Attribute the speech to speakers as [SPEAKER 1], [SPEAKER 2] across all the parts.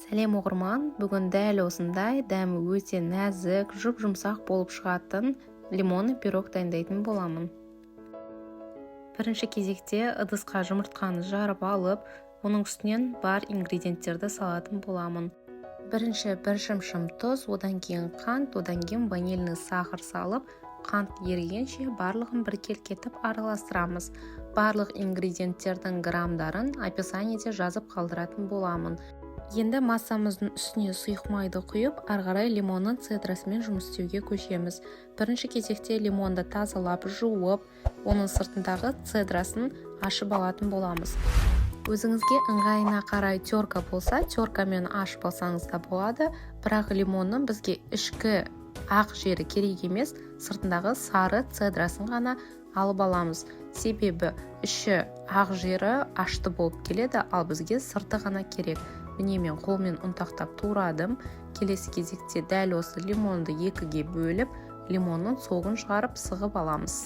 [SPEAKER 1] Сәлем, оқырман! Бүгін дәл осындай дәмі өте нәзік, жұп-жұмсақ болып шығатын лимонный пирог дайындайтын боламын. Бірінші кезекте ыдысқа жұмыртқаны жарып алып, оның үстінен бар ингредиенттерді салатын боламын. Бірінші бір шымшым тұз, одан кейін қант, одан кейін ванильный сахар салып, қант ерігенше барлығын біркелкі етіп араластырамыз. Барлық ингредиенттердің граммдарын описаниеде жазып қалдыратын боламын. Енді массамыздың үстіне сұйық майды құйып, ары қарай лимонның цедрасымен жұмыс істеуге көшеміз. Бірінші кезекте лимонды тазалап, жуып, оның сыртындағы цедрасын ашып алатын боламыз. Өзіңізге ыңғайына қарай терка болса, теркамен ашып алсаңыз да болады, бірақ лимонның бізге ішкі ақ жері керек емес, сыртындағы сары цедрасын ғана алып аламыз. Себебі іші ақ жері ашты болып келеді, ал бізге сырты ғана керек. Міне, мен қолмен ұнтақтап турадым. Келесі кезекте дәл осы лимонды екіге бөліп, лимонның согын шығарып, сығып аламыз.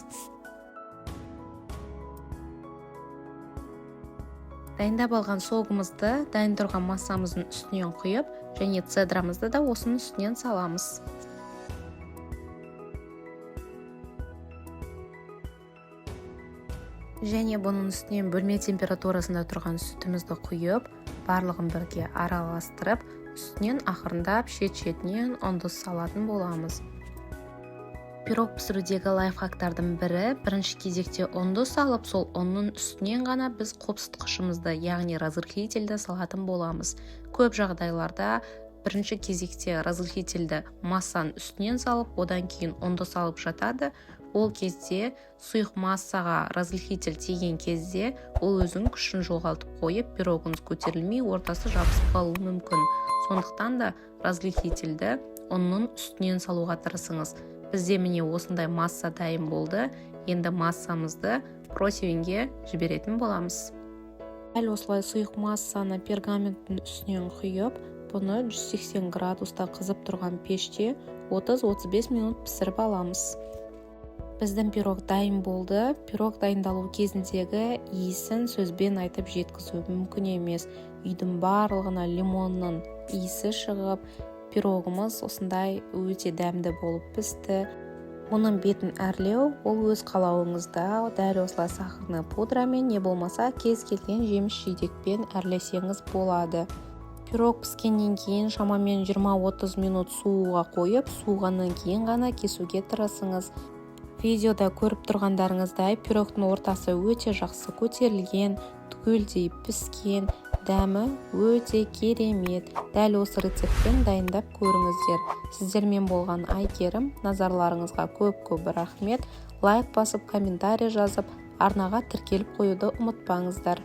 [SPEAKER 1] Дайындап алған согымызды дайын тұрған массамыздың үстінен құйып, және цедрамызды да осының үстінен саламыз. Және бұның үстінен бөлме температурасында тұрған сүтімізді құйып, барлығын бірге араластырып, үстінен ақырындап шет-шетінен ұнды салатын боламыз. Пирог пісірудегі лайфхактардың бірі: бірінші кезекте ұнды салып, сол ұнның үстінен ғана біз қопсытқышымызды, яғни разрыхлительді салатын боламыз. Көп жағдайларда бірінші кезекте разрыхлительді массаның үстінен салып, одан кейін ұнды салып жатады. Ол кезде сұйық массаға разрыхлитель тиген кезде ол өзінің күшін жоғалтып қойып, пирогыңыз көтерілмей, ортасы жабысып қалуы мүмкін. Сондықтан да разрыхлительді ұнның үстінен салуға тырысыңыз. Бізде, міне, осындай масса дайын болды. Енді массамызды противеньге жіберетін боламыз. Дәл осылай сұйық массаны пергаменттің үстінен құйып, бұны 180 градуста қызып тұрған пеште 30-35 минут пісіріп аламыз. Біздің пирог дайын болды. Пирог дайындалу кезіндегі иісін сөзбен айтып жеткізу мүмкін емес. Үйдің барлығына лимонның иісі шығып, пирогымыз осындай өте дәмді болып пісті. Оның бетін әрлеу ол өз қалауыңызда. Дәл осылай сахарный пудрамен, не болмаса кез келген жеміс жидекпен әрлесеңіз болады. Пирог піскеннен кейін шамамен 20-30 минут сууға қойып, суығаннан кейін ғана кесуге тырысыңыз. Видеода көріп тұрғандарыңыздай, пирогтың ортасы өте жақсы көтерілген, түгелдей піскен, дәмі өте керемет. Дәл осы рецептпен дайындап көріңіздер. Сіздермен болған Әйгерім. Назарларыңызға көп көп рахмет. Лайк басып, комментарий жазып, арнаға тіркеліп қоюды ұмытпаңыздар.